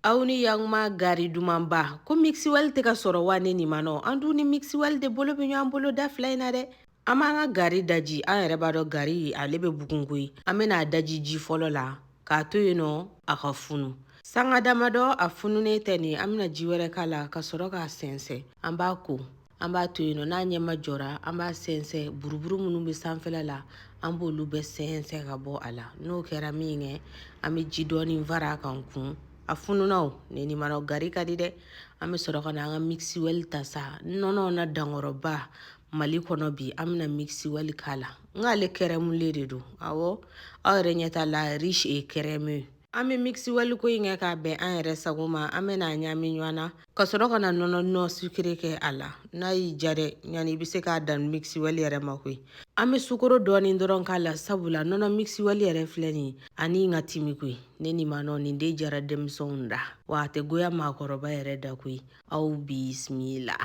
Aw ni yakuma gari dumanba ko Mixwell tɛ ka sɔrɔ wa ne nin an dun ni Mixwell de bolo bɛ ɲɔgɔn bolo da fila in na dɛ. An b'an ka gari daji. An yɛrɛ b'a dɔn, gari ale bɛ bugun koyi. An bɛna a daji ji fɔlɔ la k'a to yen nɔ a ka funu sanga damadɔ. A fununen tɛ nin, an bɛna ji wɛrɛ k'a la ka sɔrɔ k'a sɛnsɛn. An b'a ko, an b'a to yen nɔ. N'a ɲɛma jɔra, an b'a sɛnsɛn. Buruburu minnu bɛ sanfɛla la, an b'olu bɛɛ sɛnsɛn ka bɔ a la. N'o kɛra min kɛ, an bɛ ji dɔɔni fara a kan kun. A fununa o ne ni mana gari ka di dɛ. An bɛ sɔrɔ ka na an ka Mixwell ta sa, nɔnɔ na dankɔrɔba Mali kɔnɔ. Bi an bɛna Mixwell k'a la. N k'ale kɛrɛmulen de don. Awɔ, aw yɛrɛ ɲɛ t'a la, riche et crémeux. An bɛ Mixwell ko in kɛ k'a bɛn an yɛrɛ sago ma. An bɛna a ɲami ɲɔgɔn na ka sɔrɔ ka na nɔnɔ non sucré kɛ a la. N'a y'i diya dɛ, yanni i bɛ se k'a dan Mixwell yɛrɛ ma koyi. An bɛ sukaro dɔɔni dɔrɔn k'a la, sabula nɔnɔ Mixwell yɛrɛ filɛ nin ye, ani n ka timi koyi. Ne ni ma nɔ nin de jara denmisɛnw da wa, a tɛ goya maakɔrɔba yɛrɛ da koyi. Aw bisimila.